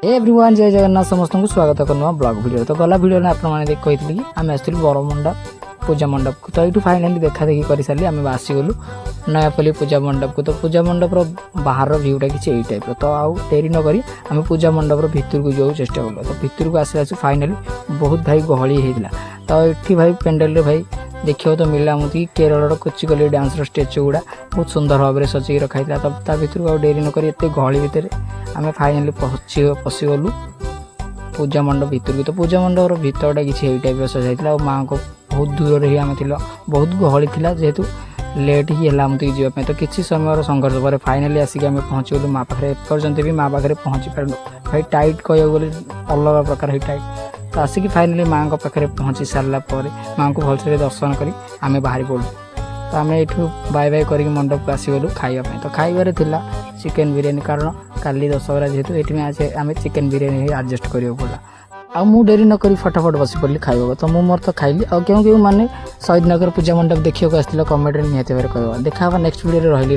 Everyone, ଜୟ ଜଗନ୍ନାଥ। ସମସ୍ତଙ୍କୁ ସ୍ୱାଗତ ଏକ ନୂଆ ବ୍ଲଗ୍ ଭିଡ଼ିଓ। ତ ଗଲା ଭିଡ଼ିଓରେ ଆପଣମାନେ ଦେଖି କହିଥିଲି କି ଆମେ ଆସିଥିଲୁ ବରମୁଣ୍ଡା ପୂଜା ମଣ୍ଡପକୁ। ତ ଏଇଠୁ ଫାଇନାଲି ଦେଖା ଦେଖି କରିସାରିଲି, ଆମେ ଆସିଗଲୁ ନୟାପଲ୍ଲୀ ପୂଜା ମଣ୍ଡପକୁ। ତ ପୂଜା ମଣ୍ଡପର ବାହାରର ଭ୍ୟୁଟା କିଛି ଏଇ ଟାଇପ୍ର। ତ ଆଉ ଡେରି ନ କରି ଆମେ ପୂଜା ମଣ୍ଡପର ଭିତରକୁ ଯିବାକୁ ଚେଷ୍ଟା କଲୁ। ତ ଭିତରକୁ ଆସିଲା ଆସୁ ଫାଇନାଲି ବହୁତ ଭାଇ ଗହଳି ହେଇଥିଲା। ତ ଏଠି ଭାଇ ପେଣ୍ଡେଲରେ ଭାଇ ଦେଖିବାକୁ ତ ମିଳିଲା ଆମକୁ କି କେରଳର କୁଚିକଲି ଡ୍ୟାନ୍ସର ଷ୍ଟାଚୁ ଗୁଡ଼ା ବହୁତ ସୁନ୍ଦର ଭାବରେ ସଜେଇକି ରଖାହେଇଥିଲା। ତ ତା ଭିତରକୁ ଆଉ ଡେରି ନ କରି ଏତେ ଗହଳି ଭିତରେ ଆମେ ଫାଇନାଲି ପଶିଗଲୁ ପୂଜା ମଣ୍ଡପ ଭିତରକୁ। ତ ପୂଜା ମଣ୍ଡପର ଭିତରଟା କିଛି ଏଇ ଟାଇପ୍ର ସଜାଇଥିଲା। ଆଉ ମାଆଙ୍କ ବହୁତ ଦୂରରେ ହିଁ ଆମେ ଥିଲୁ, ବହୁତ ଗହଳି ଥିଲା, ଯେହେତୁ ଲେଟ୍ ହିଁ ହେଲା ଆମକୁ ଯିବା ପାଇଁ। ତ କିଛି ସମୟର ସଂଘର୍ଷ ପରେ ଫାଇନାଲି ଆସିକି ଆମେ ପହଞ୍ଚିଗଲୁ ମା ପାଖରେ। ଏପର୍ଯ୍ୟନ୍ତ ବି ମା ପାଖରେ ପହଞ୍ଚି ପାରିନୁ ଭାଇ। ଟାଇଟ୍ କହିବାକୁ ଗଲେ ଅଲଗା ପ୍ରକାର ହିଁ ଟାଇଟ୍। ତ ଆସିକି ଫାଇନାଲି ମାଆଙ୍କ ପାଖରେ ପହଞ୍ଚି ସାରିଲା ପରେ ମାଆଙ୍କୁ ଭଲସେ ଦର୍ଶନ କରି ଆମେ ବାହାରି ପଡ଼ିଲୁ। ତ ଆମେ ଏଇଠୁ ବାଏ ବାଏ କରିକି ମଣ୍ଡପକୁ ଆସିଗଲୁ ଖାଇବା ପାଇଁ। ତ ଖାଇବାରେ ଥିଲା ଚିକେନ୍ ବିରିୟାନୀ, କାରଣ କାଲି ଦଶହରା ଯେହେତୁ, ଏଇଠି ଆଜି ଆମେ ଚିକେନ୍ ବିରିୟାନୀ ହିଁ ଆଡ଼ଜଷ୍ଟ କରିବାକୁ ପଡ଼ିଲା। ଆଉ ମୁଁ ଡେରି ନ କରି ଫଟାଫଟ ବସି ପଡ଼ିଲି ଖାଇବାକୁ। ତ ମୁଁ ମୋର ତ ଖାଇଲି। ଆଉ କେଉଁ କେଉଁ ମାନେ ଶହୀଦ ନଗର ପୂଜା ମଣ୍ଡପ ଦେଖିବାକୁ ଆସିଥିଲ, କମେଣ୍ଟରେ ନିହାତି ଭାବରେ କହିବ। ଦେଖା ହେବା ନେକ୍ସଟ ଭିଡ଼ିଓରେ। ରହିଲି।